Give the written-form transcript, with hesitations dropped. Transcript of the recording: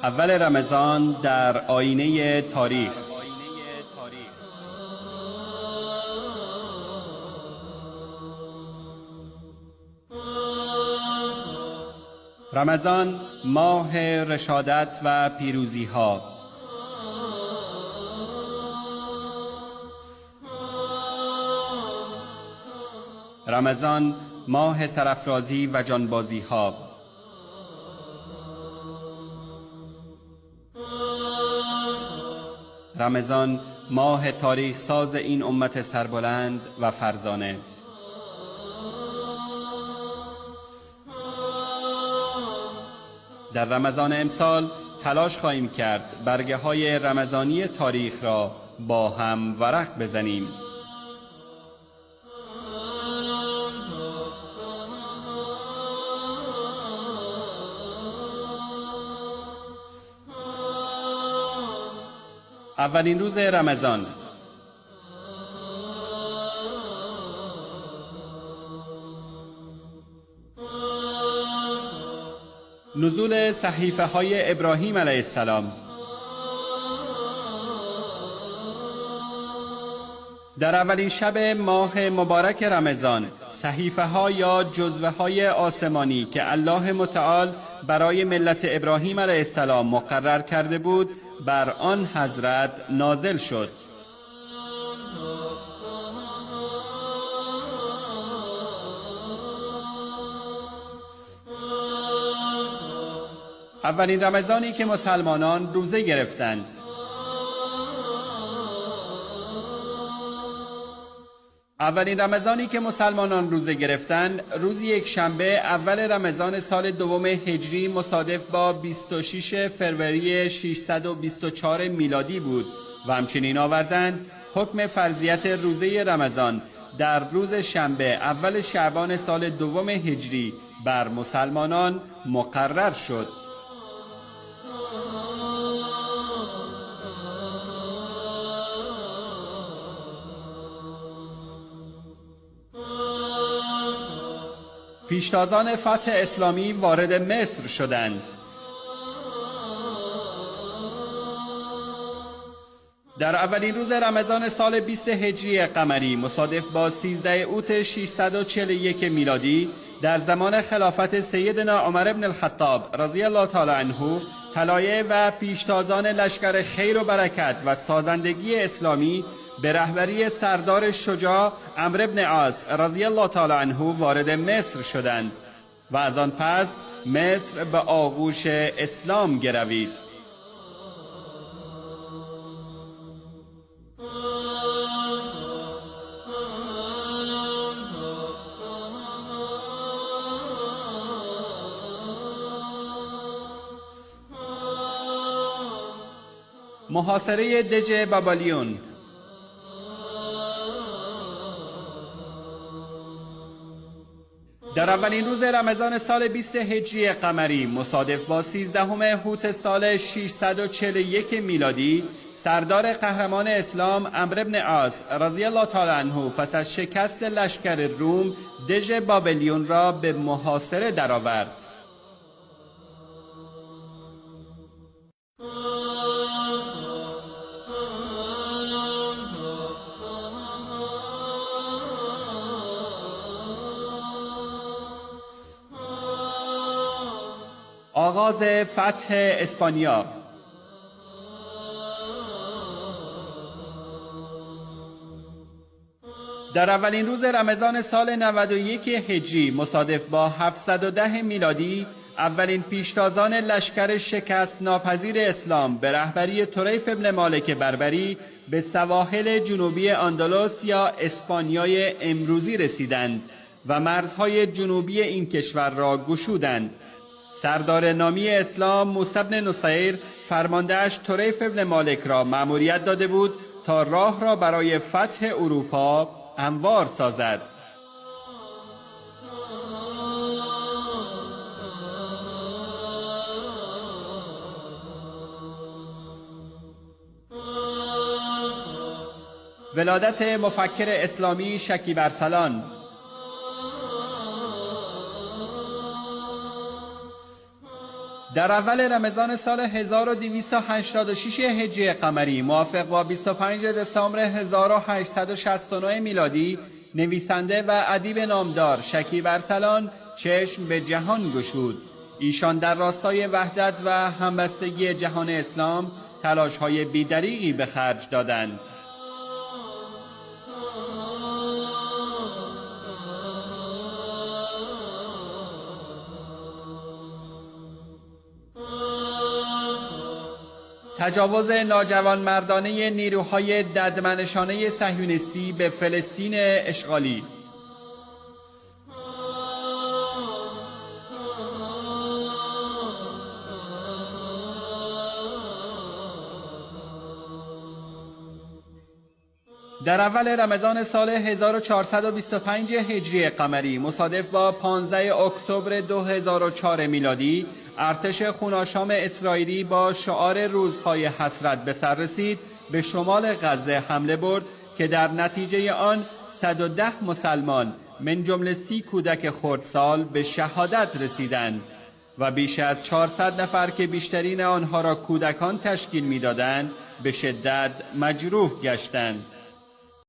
اول رمضان در آینه تاریخ. رمضان ماه رشادت و پیروزی ها. رمضان ماه سرافرازی و جانبازی ها. رمضان ماه تاریخ ساز این امت سربلند و فرزانه. در رمضان امسال تلاش خواهیم کرد برگه های رمضانی تاریخ را با هم ورق بزنیم. اولین روز رمضان. نزول صحیفه های ابراهیم علیه السلام. در اولین شب ماه مبارک رمضان صحیفه ها یا جزوه های آسمانی که الله متعال برای ملت ابراهیم علیه السلام مقرر کرده بود بر آن حضرت نازل شد. اولین رمضانی که مسلمانان روزه گرفتند. اولین رمضانی که مسلمانان روزه گرفتند روز یک شنبه اول رمضان سال دوم هجری مصادف با 26 فوریه 624 میلادی بود و همچنین آوردند حکم فرضیت روزه رمضان در روز شنبه اول شعبان سال دوم هجری بر مسلمانان مقرر شد. پیشتازان فتح اسلامی وارد مصر شدند. در اولین روز رمضان سال 20 هجری قمری مصادف با 13 اوت 641 میلادی در زمان خلافت سیدنا عمر بن الخطاب رضی الله تعالی عنه طلایع و پیشتازان لشکر خیر و برکت و سازندگی اسلامی به رهبری سردار شجاع عمرو بن عاص رضی الله تعالی عنه وارد مصر شدند و از آن پس مصر به آغوش اسلام گروید. محاصره دژ بابالیون. در اولین روز رمضان سال 20 هجری قمری مصادف با 13 حوت سال 641 میلادی سردار قهرمان اسلام عمرو بن عاص رضی الله تعالی عنه پس از شکست لشکر روم دژ بابلیون را به محاصره درآورد. آغاز فتح اسپانیا. در اولین روز رمضان سال 91 هجری مصادف با 710 میلادی اولین پیشتازان لشکر شکست ناپذیر اسلام به رهبری طریف ابن مالک بربری به سواحل جنوبی اندلس یا اسپانیای امروزی رسیدند و مرزهای جنوبی این کشور را گشودند. سردار نامی اسلام موسی بن نصیر فرماندهش طریف ابن مالک را مأموریت داده بود تا راه را برای فتح اروپا هموار سازد. ولادت مفکر اسلامی شکیب ارسلان. در اول رمضان سال 1286 هجری قمری موافق با 25 دسامبر 1869 میلادی، نویسنده و ادیب نامدار شکیب ارسلان چشم به جهان گشود. ایشان در راستای وحدت و همبستگی جهان اسلام تلاش‌های بی‌دریغی به خرج دادند. تجاوز ناجوانمردانه نیروهای ددمنشانه صهیونیستی به فلسطین اشغالی. در اول رمضان سال 1425 هجری قمری مصادف با 15 اکتبر 2004 میلادی، ارتش خوناشام اسرائیلی با شعار روزهای حسرت به سر رسید به شمال غزه حمله برد که در نتیجه آن 110 مسلمان من جمله 30 کودک خردسال به شهادت رسیدند و بیش از 400 نفر که بیشترین آنها را کودکان تشکیل می‌دادند به شدت مجروح گشتند.